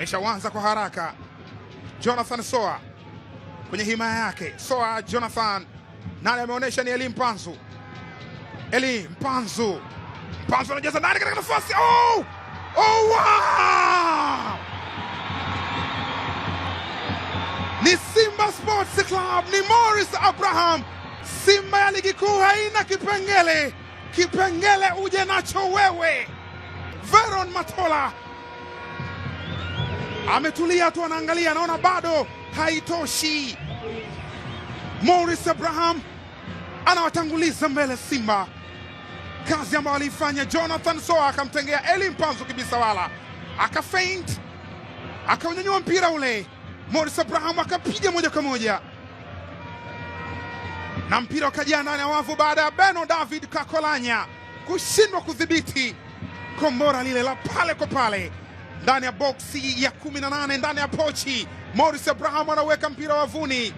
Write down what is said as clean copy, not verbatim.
Ameshaanza kwa haraka Jonathan Soa kwenye himaya yake. Soa Jonathan, nani ameonyesha? Ni Eli Mpanzu. Eli Mpanzu, Mpanzu anajaza ndani katika nafasi. Oh! Oh, wow! Ni Simba Sports Club, ni Morris Abraham. Simba ya ligi kuu haina kipengele, kipengele uje nacho wewe. Veron Matola ametulia tu, anaangalia, anaona bado haitoshi. Morris Abraham anawatanguliza mbele Simba, kazi ambayo aliifanya Jonathan Soa akamtengea Eli Mpanzu kibisawala, akafeint, akaunyanyua mpira ule, Morris Abraham akapiga moja kwa moja na mpira ukajaa ndani ya wavu baada ya Beno David Kakolanya kushindwa kudhibiti kombora lile la pale kwa pale ndani ya boksi ya 18 ndani ya pochi. Morris Abraham anaweka mpira wavuni.